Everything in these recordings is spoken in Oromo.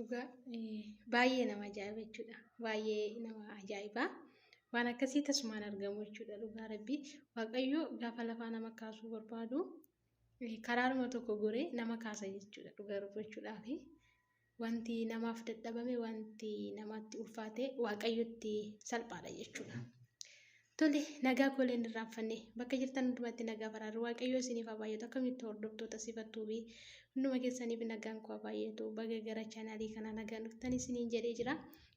Dhugaa baay'ee nama ajaa'iba jechuudha. Baay'ee nama ajaa'iba. Waan akkasii tasumaan argamu jechuudha dhugaa rabbii. Waaqayyo gaafa lafaa nama kaasuu barbaadu karaaruma tokko goree nama kaasa jechuudha dhugaa dubbachuudhaaf. Wanti namaaf dadhabame wanti namatti ulfaate waaqayyotti salphaadha jechuudha. Tole nagaa koolee hin irraanfanne bakka jirtan hundumatti nagaa faraarri waaqayyoo isiniif haa baay'atu akkamitti hordoftoota sifattuu fi hunduma keessaniif nagaan koo haa baay'atu baga gara chaanaalii kanaa nagaan dhuftan isiniin jedhee jira.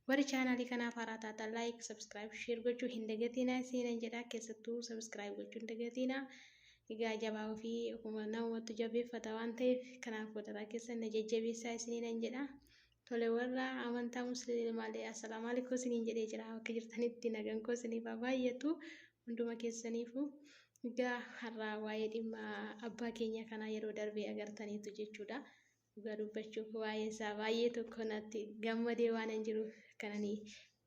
Warri chaanaalii kanaaf haaraa taatan like, subscribe, share gochuu hin dagatinaa isiniin jedha keessattuu subscribe gochuu hin dagatinaa. Egaa jabaa ofii ofuma namumatu jabeeffata waan ta'eef kanaaf wadaraa keessan na jajjabeessaa isiniin jedha. Tole warra amantaa musliimaalee assalaamu alaikum isiniin jedhee jira bakka jirtanitti nagaan koo isiniif haa baay'atu hunduma keessaniifu. Egaa har'a waa'ee dhimma abbaa keenya kanaa yeroo darbee agartaniitu jechuudha. Dhugaa dubbachuuf waa'ee isaa baay'ee tokko natti gammadee waan hin jiruuf kanani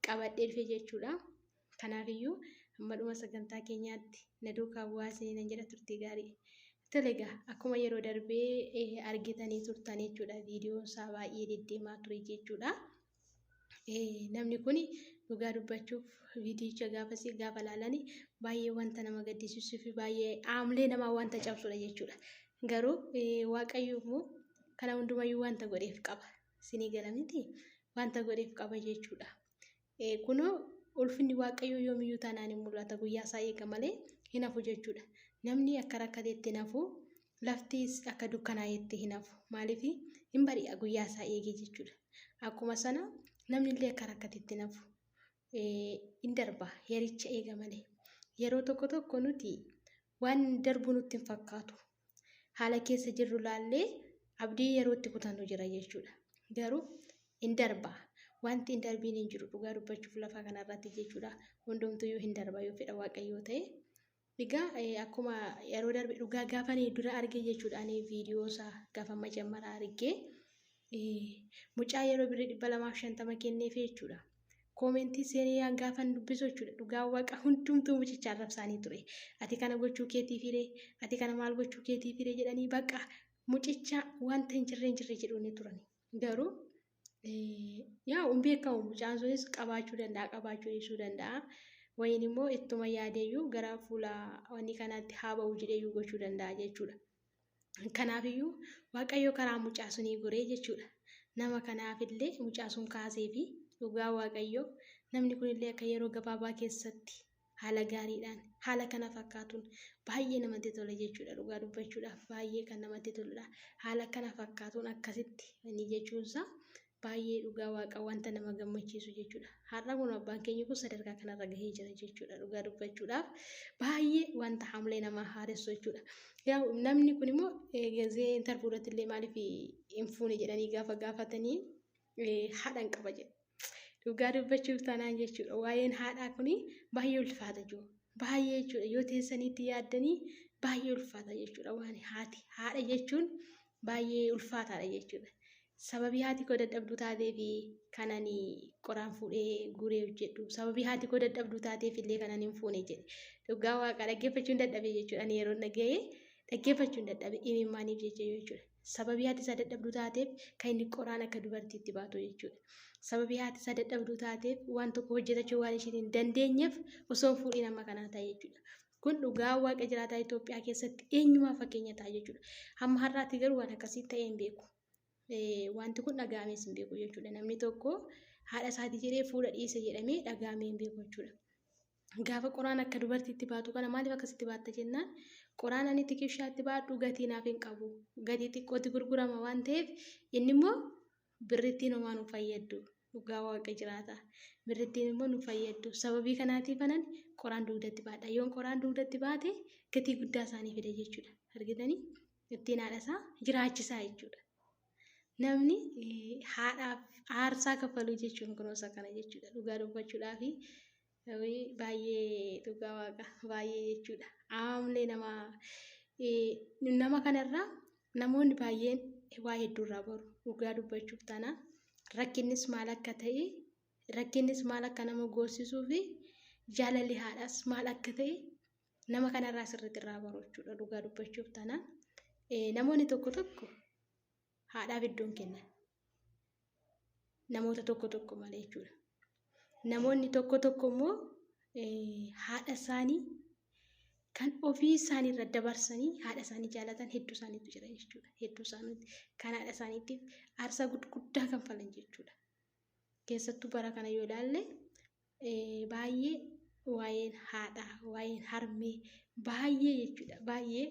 qabadhee dhufe jechuudha. Kanaafiyyuu hamma dhuma sagantaa keenyaatti na duukaa bu'aa isiniin jedha turtii gaarii. Tole egaa akkuma yeroo darbee argitanii turtan jechuudha viidiyoon isaa baay'ee deddeemaa ture jechuudha. Namni kun dhugaa dubbachuuf viidiyicha gaafasii gaafa laalani baay'ee wanta nama gaddisiisuu fi baay'ee aamlee namaa wanta cabsudha jechuudha. Garuu waaqayyo immoo kana hundumayyuu wanta godheef qaba. Isinii gala miti wanta godheef qaba jechuudha. Kunoo ulfinni waaqayyoo yoomiyyuu taanaan hin mul'ata guyyaa isaa eega malee hin hafu jechuudha. Namni akka rakkateetti hin hafu laftis akka dukkanaa'etti hin hafu. Maaliif hin bari'a guyyaa isaa eegee jechuudha. Akkuma sana namni illee akka rakkateetti hin hafu. Hin darba yericha eega malee. Yeroo tokko tokko nuti waan darbu nutti hin fakkaatu. Haala keessa jirru laallee abdii yeroo itti kutannu jira jechuudha. Garuu hin darba. Wanti hin darbiin hin jiru dhugaa dubbachuuf lafa kanarratti jechuudha. Hundumtuyyuu hin darba yoo fedha waaqayyoo ta'e. Egaa akkuma yeroo darbe dhugaa gaafa ani dura arge jechuudha ani viidiyoo isaa gaafa majammara arge mucaa yeroo birrii 250 kenneef jechuudha. Koomentii seenee gaafan dubbisu jechuudha dhugaa waaqa hundumtuu mucicha arrabsaanii ture. Ati kana gochuu keetii firee ati kana maal gochuu keetii firee jedhanii bakka mucicha wanta hin jirre hin jirre jedhuuni turani. Garuu yaa hin beekamu mucaan sunis qabaachuu danda'a qabaachuu dhiisuu danda'a. Wayin immoo ittuma yaadeeyyuu gara fuula wanni kanaatti haa ba'u jedheeyyuu gochuu danda'a jechuudha. Kanaafiyyuu Waaqayyo karaa mucaa sunii goree jechuudha. Nama kanaafillee mucaa sun kaasee fi dhugaa Waaqayyo namni kunillee akka yeroo gabaabaa keessatti haala gaariidhaan haala kana fakkaatuun baay'ee namatti tola jechuudha. Dhugaa dubbachuudhaaf baay'ee kan namatti toludha. Haala kana fakkaatuun akkasitti inni jechuunsaa baay'ee dhugaa waaqa wanta nama gammachiisu jechuudha. Har'a kun abbaan keenya kun sadarkaa kanarra gahee jira jechuudha. Dhugaa dubbachuudhaaf baay'ee wanta hamlee namaa haaressu jechuudha. Yaa namni kun immoo gazee intarvuu irratti illee maaliif hin fuune jedhanii gaafa gaafatanii haadhan qaba jedha. Dhugaa dubbachuuf taanaan jechuudha. Waa'een haadhaa kun baay'ee ulfaata jiru. Baay'ee jechuudha. Yoo teessaniitti yaaddanii baay'ee ulfaata jechuudha. Waan haati haadha jechuun baay'ee ulfaataadha jechuudha. Sababii haati koo dadhabduu taateef kan ani qoraan fuudhee guuree hojjedhu. Sababii haati koo dadhabduu taateef illee kan ani hin fuune jedhe. Dhugaa waaqa dhaggeeffachuun dadhabe jechuudha. Ani yeroo dhaga'ee dhaggeeffachuun dadhabe imimmaaniif jecha jechuudha. Sababii haati isaa dadhabduu taateef kan inni qoraan akka dubartiitti baatu jechuudha. Sababii haati isaa dadhabduu taateef waan tokko hojjetachuu waan ishiin hin dandeenyeef osoo hin fuudhiin amma kanaa ta'e jechuudha. Kun dhugaa waaqa jiraataa Itoophiyaa keessatti eenyumaa fakkeenya ta'a jechuudha. Hamma har'aatti garuu waan akkasii ta'ee hin beeku. Wanti kun dhaga'amees hin beeku jechuudha. Namni tokko haadha isaatii jedhee fuudha dhiise jedhamee dhaga'amee hin beeku jechuudha. Gaafa qoraan akka dubartiitti baatu kana maaliif akkasitti baatta jennaan qoraan ani tikishaatti baadhu gatii naaf hin qabu. Gatii xiqqootti gurgurama waan ta'eef inni immoo birrittiin homaa nu fayyaddu. Dhugaa waaqa jiraata. Birrittiin immoo nu fayyaddu. Sababii kanaatiif anan qoraan dugdatti baadha. Yoon qoraan dugdatti baate gatii guddaa isaanii fida jechuudha. Argitanii? Ittiin haadha isaa jiraachisaa jechuudha. Namni haadhaaf aarsaa kaffaluu jechuun kunuunsa kana jechuudha. Dhugaa dubbachuudhaaf baay'ee dhugaa waaqa baay'ee jechuudha. Aamlee nama nama kanarraa namoonni baay'een waa hedduurraa baru. Dhugaa dubbachuuf taanaan rakkinnis maal akka ta'e rakkinnis maal akka nama goosisuu fi jaalalli haadhaas maal akka ta'e nama kanarraa sirriitti irraa baru jechuudha. Dhugaa dubbachuuf taanaan namoonni tokko tokko haadhaaf iddoon kennan. Namoota tokko tokko malee jechuudha. Namoonni tokko tokko immoo haadha isaanii kan ofii isaanii irra dabarsanii haadha isaanii jaalatan hedduu isaaniitu jira jechuudha. Hedduu isaaniitu kan haadha isaaniitiif aarsaa gurguddaa kanfalan jechuudha. Keessattuu bara kana yoo ilaalle baay'ee waa'een haadhaa, waa'een harmee baay'ee jechuudha. Baay'ee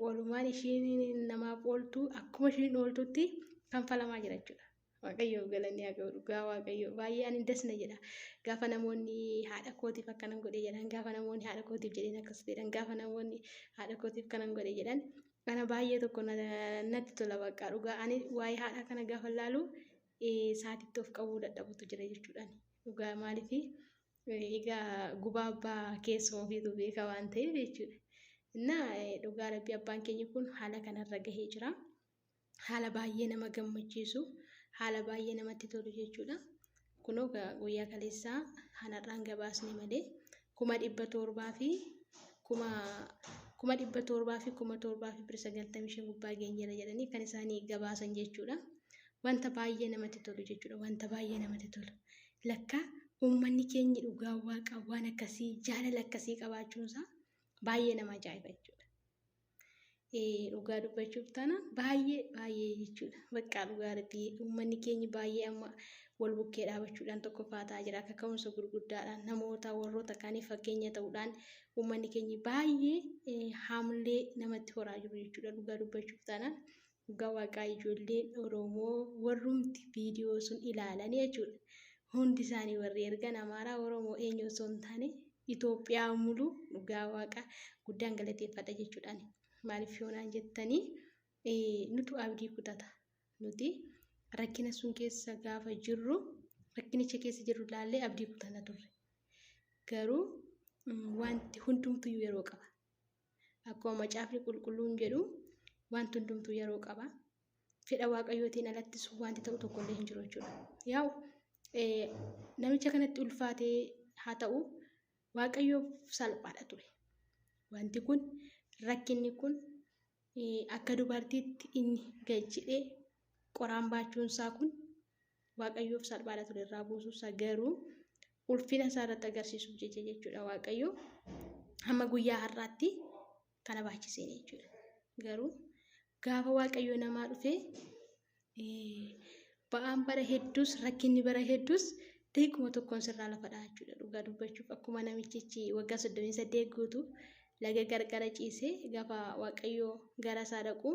oolmaan ishiin namaaf ooltu akkuma ishiin ooltutti kanfalamaa jira jechuudha. Waaqayyoof galanni haa ga'u, dhugaa Waaqayyoo baay'ee ani dasna jedha. Gaafa namoonni haadha kootiif akkanan godhe jedhan, gaafa namoonni haadha kootiif jedheen akkas jedhan, gaafa namoonni haadha kootiif kanan godhe jedhan, kana baay'ee tokko natti tola bakka dhugaa. Ani waa'ee haadhaa kana gaafa ilaalu saatitti of qabuu dadhabutu jira jechuudha. Dhugaa maaliif egaa gubaa abbaa keessuma ofiitu beeka waan ta'eef jechuudha. Innaa dhugaa Rabbii abbaan keenya kun haala kanarra gahee jira. Haala baay'ee nama gammachiisu, haala baay'ee namatti tolu jechuudha. Kunoo guyyaa kaleessaa kanarraan gabaasne malee 700,000 fi 705,000 birra 95 gubbaa geenyeera jedhanii kan isaanii gabaasan jechuudha. Wanta baay'ee namatti tolu jechuudha. Wanta baay'ee namatti tolu. Lakka uummanni keenya dhugaa Waaqa waan akkasii, jaalala akkasii qabaachuunsaa baay'ee nama ajaa'iba jechuudha. Dhugaa dubbachuuf tana baay'ee baay'ee jechuudha. Bakka dhugaa Rabbii uummanni keenya baay'ee amma wal bukkee dhaabachuudhaan tokkoffaa ta'aa jira. Akka ka'umsa gurguddaadhaan namoota warroota kaaniif fakkeenya ta'uudhaan uummanni keenya baay'ee haamlee namatti horaa jiru jechuudha. Dhugaa dubbachuuf taanaan dhugaa Waaqaa ijoolleen Oromoo warrumti viidiyoo sun ilaalan jechuudha. Hundi isaanii warri ergan Amaaraa, Oromoo, eenyu osoo hin taane Itoophiyaa muluu dhugaa Waaqaa guddaan galateeffadha jechuudhaan. Maaliif yoonaan jettanii, nutu abdii kutata. Nuti rakkina sun keessa gaafa jirru, rakkinicha keessa jirru ilaallee abdii kutanna turre. Garuu wanti hundumtuyyuu yeroo qaba. Akkuma Macaafni Qulqulluun jedhu, wanti hundumtuu yeroo qaba. Fedha Waaqayyootiin alattis wanti ta'u tokkollee hin jiru jechuudha. Yaa'u namicha kanatti ulfaatee haa ta'u, Waaqayyoof salphaadha ture. Wanti kun, rakkinni kun, akka dubartiitti inni gad qoraan baachuunsaa kun Waaqayyoof salphaadha ture irraa buusuusaa, garuu ulfina isaa irratti agarsiisuuf jecha jechuudha Waaqayyo hamma guyyaa har'aatti kana baachiseen jechuudha. Garuu gaafa Waaqayyo namaa dhufee, ba'aan bara hedduus, rakkinni bara hedduus daqiiquma tokkoon sirraa lafa dha'a jechuudha. Dhugaa dubbachuuf akkuma namichichi waggaa 38 guutuu laga qarqara ciisee gaafa Waaqayyo gara isaa dhaqu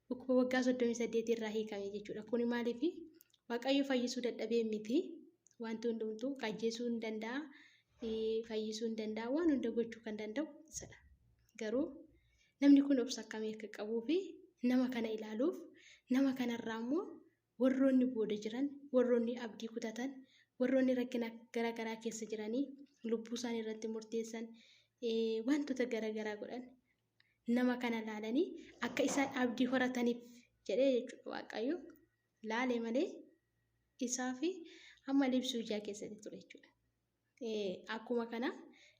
dhukkuba waggaa 38 irraa hiikame jechuudha. Kuni maaliif? Waaqayyo fayyisuu dadhabee miti. Wanti hundumtuu ajjeesuu hin danda'a, fayyisuu hin danda'a, waan hunda gochuu kan danda'u isadha. Garuu namni kun obsa akkamii akka qabuu fi nama kana ilaaluuf, nama kanarraa immoo warroonni booda jiran, warroonni abdii kutatan, warroonni rakkina garaagaraa keessa jiranii lubbuu isaanii irratti murteessan, wantoota garaagaraa godhan, nama kana ilaalanii akka isaan abdii horataniif jedhee jechuudha Waaqayyo laalee malee isaa fi hamma libsuu ijaa keessatti ture jechuudha. Akkuma kana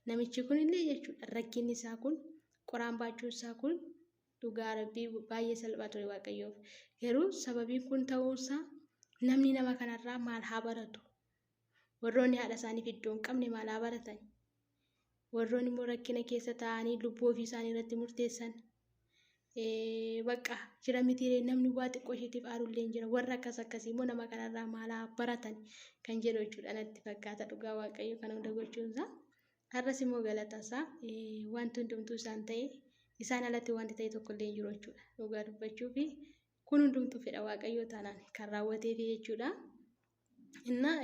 namichi kunillee jechuudha, rakkinni isaa kun, qoraan baachuun isaa kun dhugaa Rabbii baay'ee salphaa ture Waaqayyoof. Garuu sababiin kun ta'uunsaa namni nama kanarraa maal haa baratu? Warroonni haadha isaaniif iddoo hin qabne maal haa baratan? Warroonni immoo rakkina keessa taa'anii lubbuu ofii isaanii irratti murteessan, bakka jira mitiiree, namni waa xiqqoo isheetiif aarullee hin jira. Warra akkas akkasii immoo nama kanarraa maal haa baratan kan jedhu jechuudha natti fakkaata dhugaa Waaqayyo kana hunda gochuunsaa. Har'as immoo galata isaa wanti hundumtuu isaan ta'e, isaan alatti wanti ta'e tokkollee hin jiru jechuudha. Dhugaa dubbachuu fi kun hundumtuu fedha Waaqayyoo taanaan kan raawwateef jechuudha. Innaa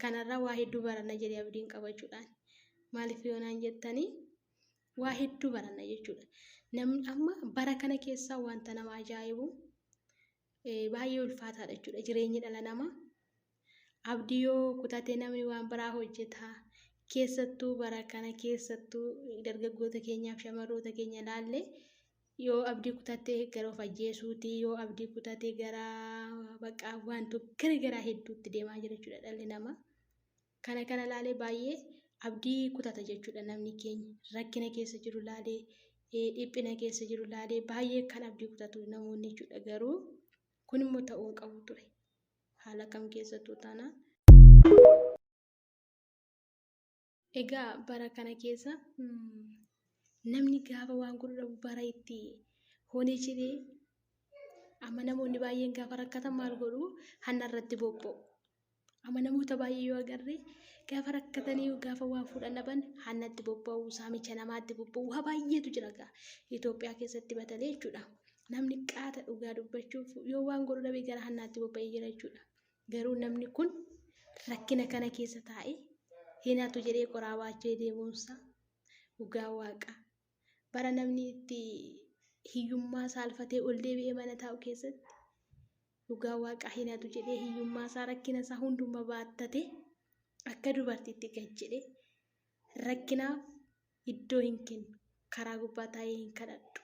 kanarraa waa hedduu baranna jedhee abdiin qaba jechuudhaan. Maaliif yoonaan jettanii, waa hedduu baranna jechuudha. Namni amma bara kana keessaa wanta nama ajaa'ibu, baay'ee ulfaataadha jechuudha jireenyi dhala namaa. Abdii yoo kutate namni waan biraa hojjeta. Keessattuu bara kana keessattuu dargaggoota keenyaaf shamarroota keenya ilaalle, yoo abdii kutatte gara of ajjeesuuti, yoo abdii kutate gara bakka wantoota gara garaa hedduutti deemaa jira jechuudha dhalli namaa. Kana kana ilaalee baay'ee abdii kutata jechuudha namni keenya. Rakkina keessa jiru ilaalee, dhiphina keessa jiru ilaalee baay'ee kan abdii kutatu namoonni jechuudha. Garuu kun immoo ta'uu hin qabu ture. Haala kam keessattuu taanaan. Egaa bara kana keessa namni gaafa waan godhu dhabu bara itti honee jedhee amma namoonni baay'een gaafa rakkatan maal godhu hanna irratti bobba'u. Amma namoota baay'ee yoo agarre gaafa rakkatanii gaafa waa fuudhan dhaban hannatti bobba'u, saamicha namaatti bobba'u, waa baay'eetu jira egaa Itoophiyaa keessatti batalee jechuudha. Namni qaata dhugaa dubbachuuf yoo waan godhu dhabe gara hannaatti bobba'ee jira jechuudha. Garuu namni kun rakkina kana keessa taa'ee hin hatu jedhee qoraa baachee deemuunsaa dhugaa waaqa. Bara namni itti hiyyummaa saalfatee ol deebi'ee mana taa'u keessatti dhugaa waaqa hin hatu jedhee hiyyummaa isaa rakkina isaa hunduma baattatee akka dubartiitti gad jedhee rakkinaaf iddoo hin kennu. Karaa gubbaa taa'ee hin kadhadhu.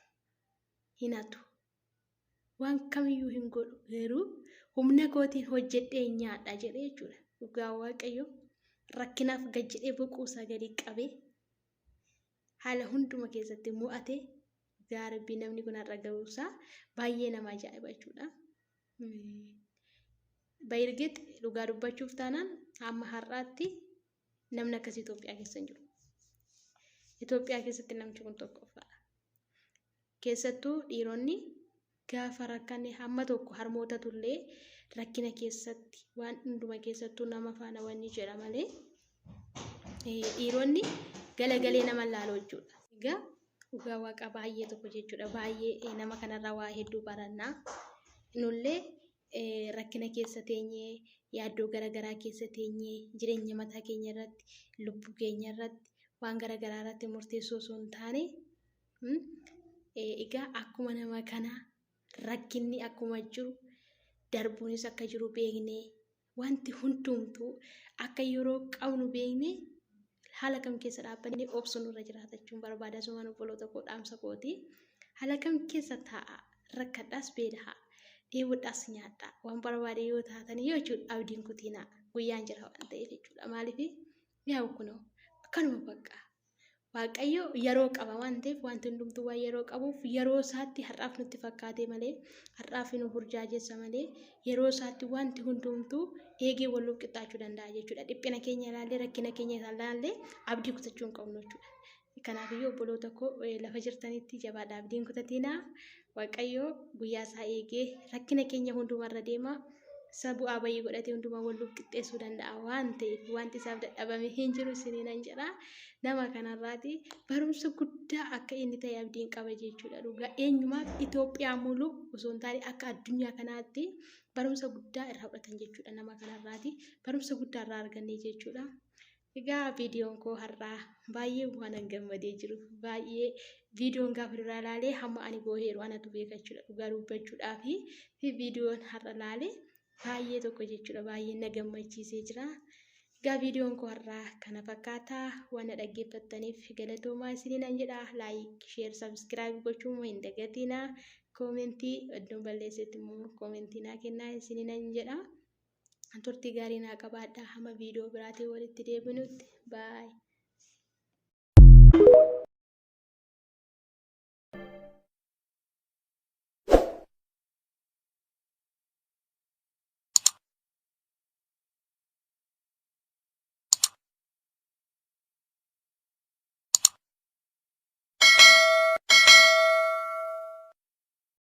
Hin hatu. Waan kamiyyuu hin godhu garuu humna kootiin hojjedhee nyaadha jedhee jechuudha. Dhugaa waaqayyo rakkinaaf gad jedhee boquu isaa gadi qabee haala hunduma keessatti mo'atee dhugaa rabbii namni kun har'a ga'uusaa baay'ee nama ajaa'iba jechuudha. Bayirgit dhugaa dubbachuuf taanaan hamma har'aatti namni akkasii Itoophiyaa keessa hin jiru. Itoophiyaa keessatti namichi kun tokkoffaadha. Keessattuu dhiironni gaafa rakkanne hamma tokko harmootatullee rakkina keessatti waan hunduma keessattuu nama faana wanni jedha malee dhiironni galagalee nama laalu jechuudha. Egaa dhugaa waaqa baay'ee tokko jechuudha. Baay'ee nama kanarraa waa hedduu barannaa. Nullee rakkina keessa teenyee yaaddoo garaagaraa keessa teenyee jireenya mataa keenya irratti lubbuu keenya irratti waan garaagaraa irratti murteessoo osoo hin taane egaa akkuma nama kanaa rakkinni akkuma jiru darbuunis akka jiru beeknee wanti hundumtuu akka yeroo qabnu beeknee haala kam keessa dhaabbannee obsu nurra jiraata jechuun barbaada. Sumaan obboloota koo dhaamsa kooti. Haala kam keessa taa'a rakkadhaas beela'a dheebodhaas nyaadha waan barbaade yoo taatan yoo jechuudha abdiin kutiinaa guyyaan jira waan ta'eef jechuudha. Maaliif yaa'u kunoo akkanuma bakka Waaqayyo yeroo qaba waan ta'eef wanti hundumtuu waan yeroo qabuuf yeroo isaatti har'aaf nutti fakkaatee malee har'aaf nu burjaajessa malee yeroo isaatti wanti hundumtuu eegee wal qixxaachuu danda'a jechuudha. Dhiphina keenya ilaallee rakkina keenya ilaallee abdii kutachuu hin qabnu jechuudha. Kanaafiyyuu obboloota koo lafa jirtanitti jabaadha abdiin kutatinaa. Waaqayyo guyyaa isaa eegee rakkina keenya hundumarra deema. Isa bu'aa bayii godhatee hundumaa wal qixxeessuu danda'a waan ta'eef wanti isaaf dadhabame hin jiru isiniinan jedha. Nama kanarraati barumsa guddaa akka inni ta'e abdiin qaba jechuudha. Dhugaa eenyumaaf Itoophiyaa muluu osoo hin taane akka addunyaa kanaatti barumsa guddaa irraa fudhatan jechuudha. Nama kanarraati barumsa guddaa irraa arganne jechuudha. Egaa viidiyoon koo har'aa baay'ee waan an gammadee jiruuf baay'ee viidiyoon gaafa duraa ilaalee hamma ani booheeru anatu beeka jechuudha. Dhugaa dubbachuudhaa fi viidiyoon har'a ilaalee baay'ee tokko jechuudha. Baay'ee na gammachiisee jira. Egaa viidiyoon koo har'aa kana fakkaata. Waan na dhaggeeffattaniif galatoomaa isiniinan jedha. Like, share, subscribe gochuu immoo hin dagatinaa. Koomentii iddoon balleessetti immoo koomentii naa kennaa isiniinan jedha. Turtii gaarii naa qabaadhaa. Hamma viidiyoo biraatiin walitti deebinutti. Baay.